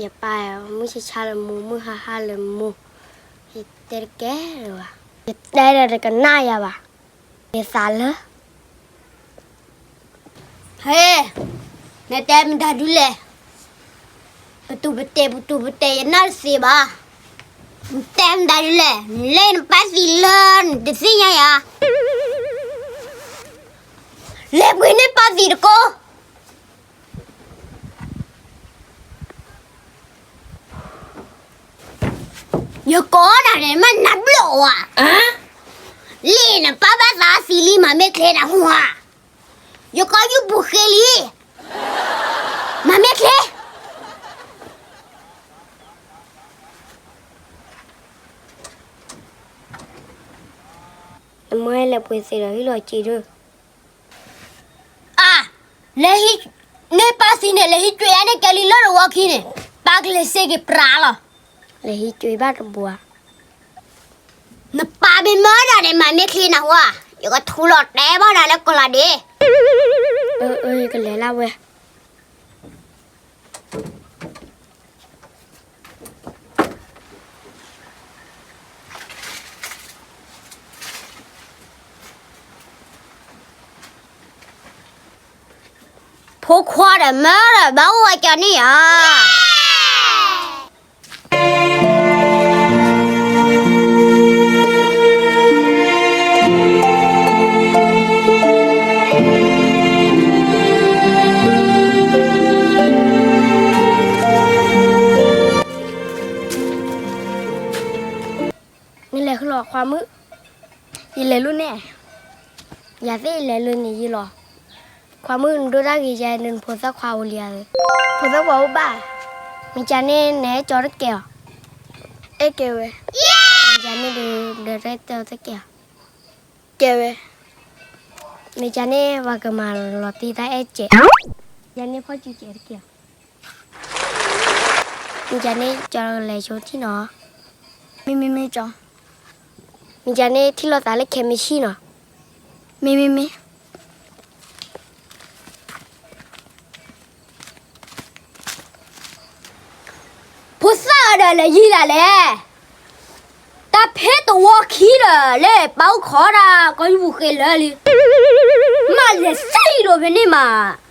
ယပၢ်မုၢ်ဆါဆါလၢမူ မုၢ်ဟါဟါလၢမူ, ယတဲတကဲလၢၤဘၣ်, ယတဲဒီးတကနၣ်ယၤဘၣ်, ယသးလၢ ဟဲ, နတဲမတၤဒုလဲၣ်, ပတူၢ်ပတဲာ် ပတူၢ်ပတဲာ် ယနၢ်တသ့ဘၣ်, နတဲမတၤဒုလဲၣ်, နလဲၤနပၢ်သံလၢနတသ့ၣ်ညါယၤ, လဲၤပှ့ၤန့ၢ်ပၢ်သံတကိး ယကိးနၤန့ၣ် မ့ၢ်နဘျီၣ်ဝဲ, လံာ်နပၢ်ဘၣ်သးသံလံ မၤမ့ၢ်ချ့နဟူဧါ, ယကိးယုၢ်ပူၤဃ့လံ, မၤမ့ၢ်ချ့ နမ့ၢ်လဲၤပှ့ၤသ့ဒီးဟံၣ်လီၤစံးဒၢ, အါ, လဲၤဟံး, န့ၢ်ပၢ်သံန့ၣ် လဲၤဟံးကွံာ်အါန့ၢ်ကဲလံလၢတဝီခံန့ၣ်, ပၢ်ကလဲၤစ့က့ၤပြးလီၤ, လဲၤဟံးကွံာ်ဘၣ်တဘၣ်, နပၢ်မ့ၢ်မၢဒၣ်န့ၣ် မၤမ့ၢ်ချ့နဟူဧါ, ယကထူလီၤတဲဘၣ်နၤလၢကီၢ်လၤဒ့, အၢ အၢ ယကလဲၤလၢဝဲ ဖိခွါဒီးမၢဒီးဘၣ်အိၣ်ဝဲကၠီန့ၣ်ဧါ. နလဲၤဃုလီၤခွါမုၣ်, ယလဲၤလူၤန့ၣ်, ယၤသ့ၣ်ယလဲၤလူၤန့ၣ်ယံၤလီၤ. ခွါမုၣ် နဒိၣ်တၢ်ဂ့ၤယဲ နဖိသၣ်ခွါအိၣ်လံဧါ, ဖိသၣ်ခွါအိၣ်ဘၣ်, မ့ၢ်ကန့ၣ် နအဲၣ်ကၠီတကဲအီၤ, အဲၣ်ကဲဝဲ, မ့ၢ်ကန့ၣ်ဒီး ဒီးတၢ်တဲတကဲအီၤ, ကဲဝဲ, မ့ၢ်ကန့ၣ် ပှၤကမၤလီၤတံၢ်တၢ်အဲၣ်ကဲ, ကန့ၣ်ဖီၣ်စုကဲတကဲအီၤ. မ့ၢ်ကန့ၣ် ကၠီလဲၤဆိထံၣ်နီၤ, မ့မ့မ့ၢ်ကၠီ, မ့ၢ်ကန့ၣ် ထံၣ်လိာ်သးလၢခဲမ့ၢ်ဆံၣ်နီၤ, မ့မ့မ့ၢ် ဖိသၣ်ဒီးလဲၤယံၤဒၣ်လဲာ်, တၢ်ဖဲတဝီခံဒီး လၢပၢ်အိၣ်ခိးတၢ် ကီၢ်ယူၢ်ပူၤဃ့လၢာ်လံ, မ့ၢ်လဲၤသံလိာ်ဖဲန့ၣ်မး.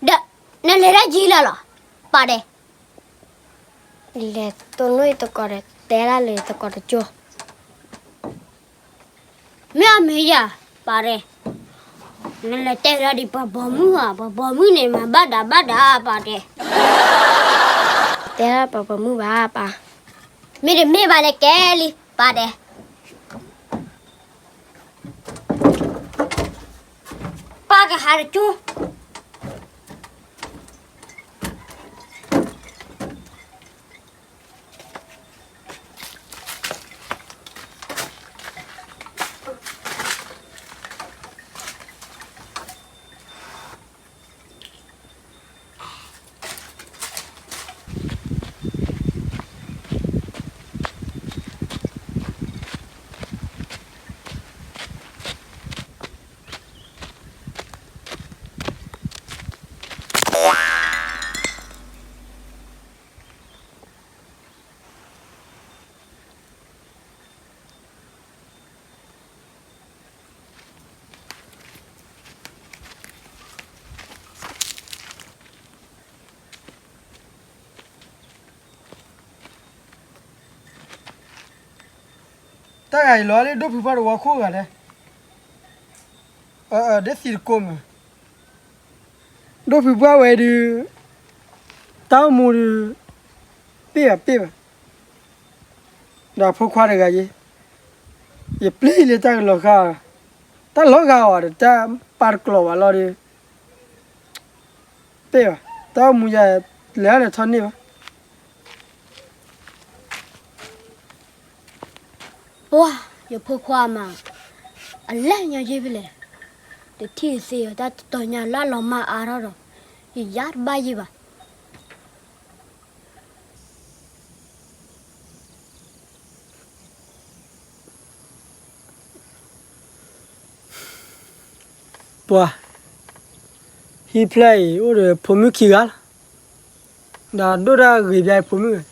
ဒီး နလဲၤတၢ်ယံၤလၢာ်လီၤ, ပာ်ဒဲး, လဲၤတိၢ်နီၣ်ယသကိးဒီး တဲဒၣ်လၢယသကိးတကၠိ, မ့ၢ်အမ့ၢ်ယၤ, ပာ်ဒဲး, နလဲၤတဲဒၣ်ဒ်ပှၤပိာ်မုၣ်ဧါ, ပှၤပိာ်မုၣ်န့ၣ် မၤဘၣ်ဒၣ်ဘၣ်ဒၣ် ပာ်ဒဲး, တဲဒၣ်ပှၤပိာ်မုၣ်ဘၣ်ပၢ်, မ့တမ့ၢ်ဘၣ်လဲၤကဲလံ ပာ်ဒဲး. ပၢ်ကဟးတကၠိ. တၢ်ဂၤအံၤလီၤလၢ ဒိၣ်ဖုဘၣ်တဝီခိၣ်ဂၤလဲၣ်, ဒ်သံတကိးမး, ဒိၣ်ဖုဘၣ်ဝဲဒုး, တၢ်အိၣ်မူဒုး, ပ့ၢ်ဘၣ်ပ့ၢ်ဘၣ်, ဒီးဖိခွါတဂၤယဲ, ယပျံၤလၢတၢ်ကလီၤဃာ်, တၢ်လီၤဂာ်အီၤဒီး တၢ်ပာ်တကျိၤဘၣ်လီၤဒီး ပ့ၢ်ဘၣ်, တၢ်အိၣ်မူယၤ, လဲၤလဲၤထီၣ်န့ၢ်ဘၣ်. ပှၤ, ယဖိခွါမး, အလဲၤညီယ့ၢ်ဖဲလဲၣ်, တထံၣ်သ့အီၤတၢ်တတီၤညါလၢအလီၤမၢ်အါထီၣ်ဒီး, ယယါတဘၣ်ယ့ၢ်ဘၣ်. ပှၤ, ဟံၣ်ဖျၢၣ်အံၤ အိၣ်ဒီးဖိမုၣ်ခံဂၤလီၤ. ဒီးဒိၣ်တၢ်ဂ့ၤဘၣ်အဖိမုၣ်,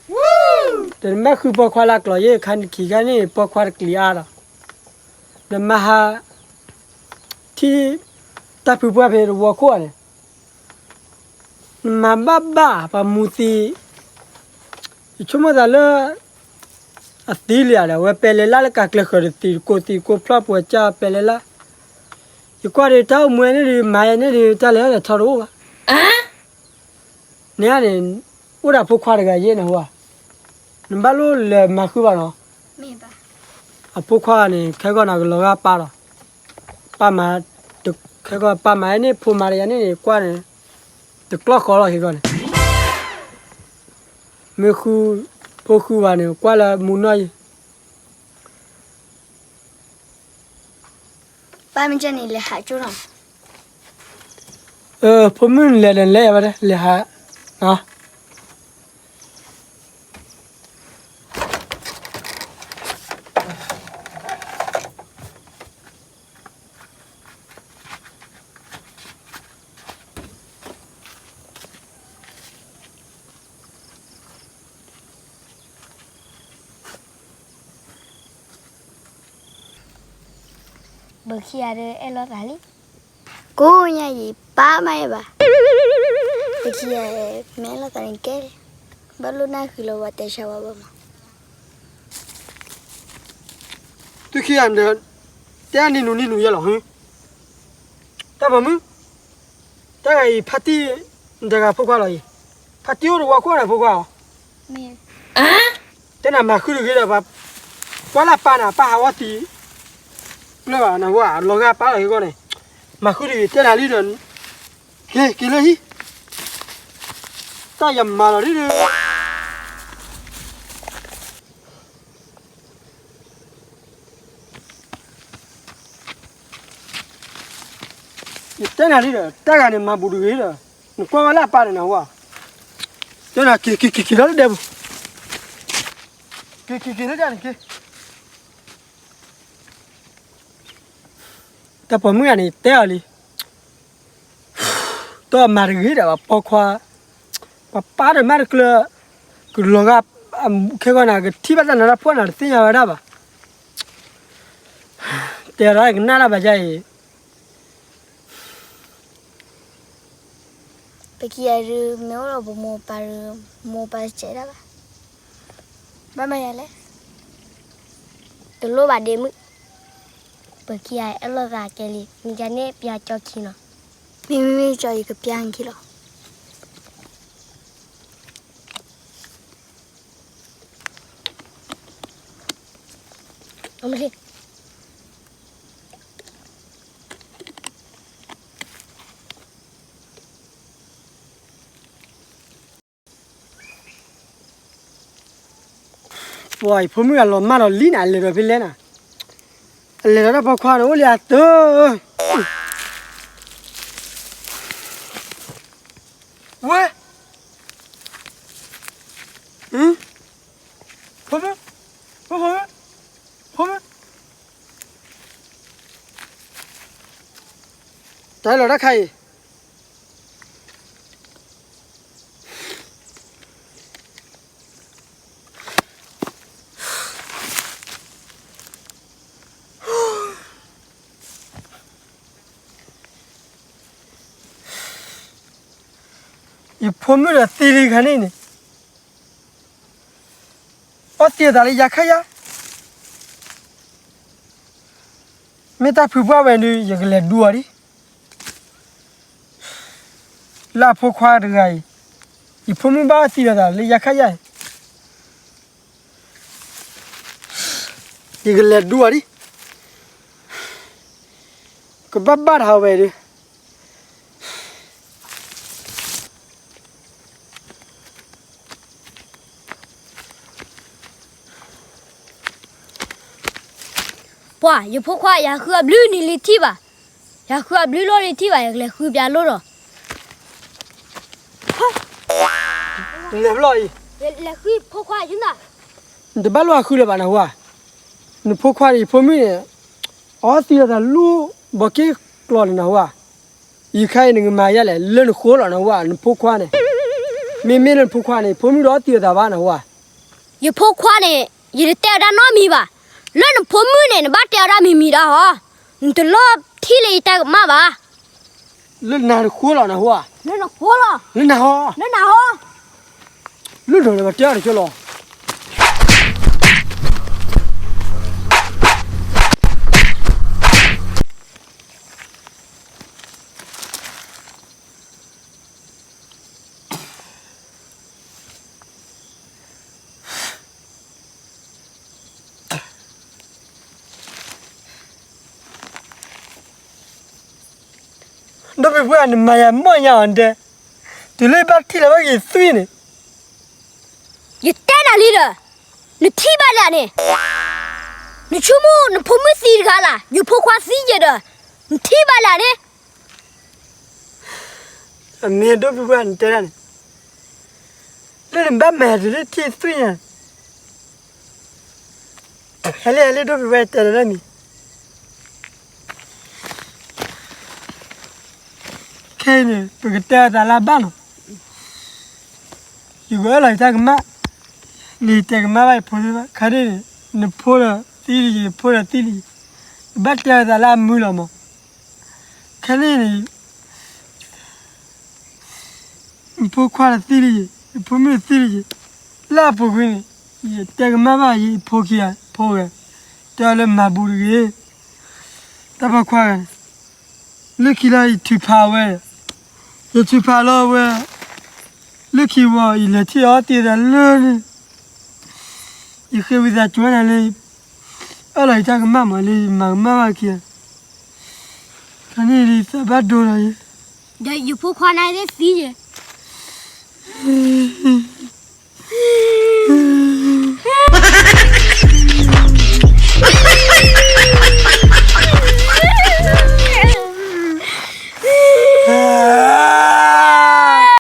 တမ့ၢ်ဃုပိာ်ခွါလၢကျိၤယ့ၢ်ခါနခံခါန့ၣ် ပိာ်ခွါတကျံၤအါဒီး, နမၤဟး ထံၣ်တၢ်ဖုပှၢ်ဖဲတဝီခိၣ်ဧါန့ၣ်, နမၤဘၣ်ဘၣ်ပှၤမူသံ, ယဆိကမိၣ်သးလၢ အသံလံဧါဒီး အဝဲပဲလဲၤလၢ်လၢကးကျဲဃၢၤတသံတကိးသံတကိးဖျီၣ်ပှဲၤကၢပဲလဲၤလၢ်, ယကွၢ်ဒီးတၢ်အိၣ်မူန့ၣ်ဒီး မၤယဲန့ၣ်ဒီး တၢ်လဲၤထီၣ်လဲၤထီတအိၣ်ဘၣ်. န့ၣ်န့ၣ်, အိၣ်ဒီးဖိခွါတဂၤယဲၢ်နဟူဧါ, နဘၣ်လိၣ်လဲၤမၤဃုဘၣ်နီၤ. အဖိခွါန့ၣ် ခဲကီၢ်န့ၣ်ကလီၤဂာ်ပၢ်ဒီး, ပၢ်မၤ, ခဲကီၢ်ပၢ်မၤန့ၣ် ဖိမၤတယၤန့ၣ်န့ၣ် ကွၢ်န့ၣ်, တကျီၢ်ဃီလီၤခဲကီၢ်န့ၣ်, မ့ၢ်ဃု, ဖိဃုဘၣ်န့ၣ် ကွၢ်လၢမူနီၢ်ယံၤ ပၢ်မ့ၢ်ကဲန့ၣ် လဲၤဟးကၠိနီၤ. ဖိမုၣ်လဲၤဒီးလဲၤဝဲဒၣ် လဲၤဟးနီၤ. ပခံဂၤဒုးအဲၣ်လိာ်သးလံ. ကိးညါအံၤ ပၢ်မၤအဲၣ်ဘၣ်, ပခံဂၤမ့ၢ်အဲၣ်လိာ်သးန့ၣ်ကဲ, ဘၣ်လိၣ်နၢ်ဃုာ်လီၤ ပှၤတဲဆါဝဲဘၣ်မး. သုခံဂၤဒီး, တဲနံၤနူၤနံၤနူၤယဲလီၤ, တၢ်ပိာ်မုၣ်, တၢ်ဂၤအံၤ ဖါတံၢ်, နတဂၤဖိခွါလီၤအံၤ, ဖါတံၢ်အိၣ်တဝီခိၣ်နၤဖိခွါအီၤ, တဲနၤမၤဃုတဂ့ၤဒီး, ပှၤလၢပၢ်နၤ ပၢ်ဟးဝဲသံ, လၢဘၣ်နဝဲလီၤဂာ်ပၢ်လီၤဟ့ၣ်ဂီၢ်န့ၣ်, မၤဃုတဂ့ၤတဲနၤလံဒီး, က့ၤက့ၤလၢဟံၣ်, တၢ်ယမၤလီၤဒ်ဒီး ယတဲနၤလံဒီး တၢ်ဂၤန့ၣ်မၤဘူးတဂ့ၤဒီး, နကွၢ်ဝဲလၢအပၢ်န့ၣ်နဝဲ, တဲနၤက့ၤက့ၤက့ၤက့ၤလီၤလၢဒဲပူၤ, က့ၤက့ၤက့ၤလၢဒဲန့ၣ်က့ၤ, တၢ်ပိာ်မုၣ်ဂၤန့ၣ် တဲအီၤလံ, တၢ်မၤတဂ့ၤဒီး ပှၤပိာ်ခွါ, ပှၤပၢ်ဒီးမါတကျၢၤ, ကလီၤဂာ်, ခဲဂီၢ်နၤ ကထံၣ်ဘၣ်တၢ်နးတၢ်ဖှီၣ်နၤ တသ့ၣ်ညါဝဲဒၣ်ဘၣ်, တဲဒၣ်ကနၣ်တၢ်ဘၣ်ယါအံၤ ပကံယၤဒုး မ့ၢ်အိၣ်ဒီးပမိၢ်ပၢ်ဒုး မိၢ်ပၢ်စဲးဒၣ်ဘၣ်, ဘၣ်မၤယၤလဲၣ်, တလိၣ်ဘၣ်ဒ့မုၣ်, ပကံယၤအဲၣ်လိာ်သးကဲလံ မ့ၢ်ကန့ၣ်ပျၢ်ကၠီခံနီၤ, မ့မ့ၢ်ကၠီယကပျၢ်နခံလီၤ. ပှၤအံၤဖိမုၣ်အလီၤမၢ်ဒီးလံနၤ အလဲၤဒီးဖဲလဲၣ်နၤ, အလဲၤဒီးတၢ်ပိာ်ခွါန့ၣ်အိၣ်လံအသၢ, ဝဲ ဖိမုၣ်, ဖိမုၣ်, ဖိမုၣ်, တၢ်လီၤတၢ်ခါအံၤ, ယဖိမုၣ်ဒီးသံလံခါန့ၣ်န့ၣ်, အီၣ်သံအသးလၢယၤခါယၤ, မ့ၢ်တၢ်ဖုပှၢ်ဝဲဒုး ယကလဲၤဒူအီၤဒံး, လၢအဖိခွါတဂၤအံၤ, ယဖိမုၣ်ဘၣ်အီၣ်သံလိာ်သးလၢယၤခါယၤအံၤ, ယကလဲၤဒူအီၤဒံး, ကဘၣ်ဘၣ်တၢ်ဝဲဒုး ယ ပှၤ ယဖိခွါ ယဟးဃုအဘျုးန့ၣ်လံထံၣ်ဘၣ်. ယဟးဃုအဘျုးလီၤလံထံၣ်ဘၣ် ယကလဲၤဃုပျးလိၣ်ဒီး နဘျီအံၤ ယလဲၤဃုဖိခွါယနၤ. နတဘၣ်လိၣ်ဟးဃုလၢၤဘၣ်နဟူဧါ. နဖိခွါန့ၣ် ယဖိမုၣ်န့ၣ် အီသံလီၤသးလၢဘီက့ၣ်ကျီန့ၣ်နဟူဧါ. ယခါအံၤနကမၤယဲလဲၣ် လၢနဃိလီၤနဟူဧါ နဖိခွါန့ၣ်. မ့မ့ၢ်လၢနဖိခွါန့ၣ် ယဖိမုၣ်ဒီးအီသံလီၤသးဘၣ်နဟူဧါ. ယဖိခွါန့ၣ် ယတတဲဝဲဒၣ်နီတမံၤဘၣ်. လၢနဖိမုၣ်န့ၣ် နဘၣ်တဲဝဲဒၣ်မံၤမံၤဒၣ်ဟီ. နတလီၤထံၣ်လၢယတဲကမၣ်ဘၣ်. လၢနၤနဃိလီၤနဟူဧါ. လၢနဃိလီၤ. လၢနၤဟီ. လၢနၤဟီ. လၢနၤလၢပှၤတဲအီၤတကၠိလီၤ. ဒီပုၢ်ဝဲၢ် နမၤယၤမီၢ်ညါအီၤဒဲး, တုၤလၢဘၣ်ထံၣ်လီၤဘၣ်က့ၤသွံၣ်န့ၣ်, ယတဲနၤလံဒီး, နထံၣ်ဘၣ်လၢန့ၣ်, နဆိကမိၣ်နဖိမုၣ်သံတဂၤလၢ်, ယဖိခွါသံယဲဒီး, နထံၣ်ဘၣ်လၢန့ၣ် အမ့ၢ်ဒီပုၢ်ဝဲၢ်နတဲဒၣ်န့ၣ်, လၢနဘၣ်မၤတုၤလၢထံၣ်သွံၣ်ညါ, ဟဲလၢဟဲလၢဒီပုၢ်ဝဲၢ်တဲလၢမံၤ, ခဲအံၤန့ၣ် ပကတဲအသးလၢအဘၣ်နီၤ, ယကအၢၣ်လီၤယတၢ်ကမၣ်, နတဲကမၣ်ဘၣ်ယဖိသ့ဘၣ်, ခဲဒ်န့ၣ် နဖိဒီးသံလံ, ယဖိဒီးသံလံ, ပဘၣ်တဲအသးလၢအမုာ်လီၤမး, ခဲန့ၣ်န့ၣ် ယဖိခွါဒီးသံလံ, ယဖိမုၣ်ဒီးသံလံ, လၢအပူၤကွံာ်န့ၣ်, ယတဲကမၣ်ဘၣ်ယဖိခံဂၤဖိဂၤ, တဲအီၤလၢမၤဘူးတဂ့ၤ, တၢ်ပိာ်ခွါဂၤန့ၣ်, လၢခံလီၤယထုးဖးဝဲ, ယထုးဖးလီၤဝဲ, လၢခံဝံၤ ယလဲၤထံၣ်အီၤတ့ၢ်ဒီးလၢန့ၣ်, ယဃ့ဝံသးစူၤနၤလၢ အၢၣ်လီၤယတၢ်ကမၣ်မးလၢယမၤကမၣ်ဘၣ်ခံဂၤ, တၢ်န့ၣ်ဒ်သးဘၣ်ဒိဒီးယ ဒီးယဖိခွါန့ၣ်သံယဲ,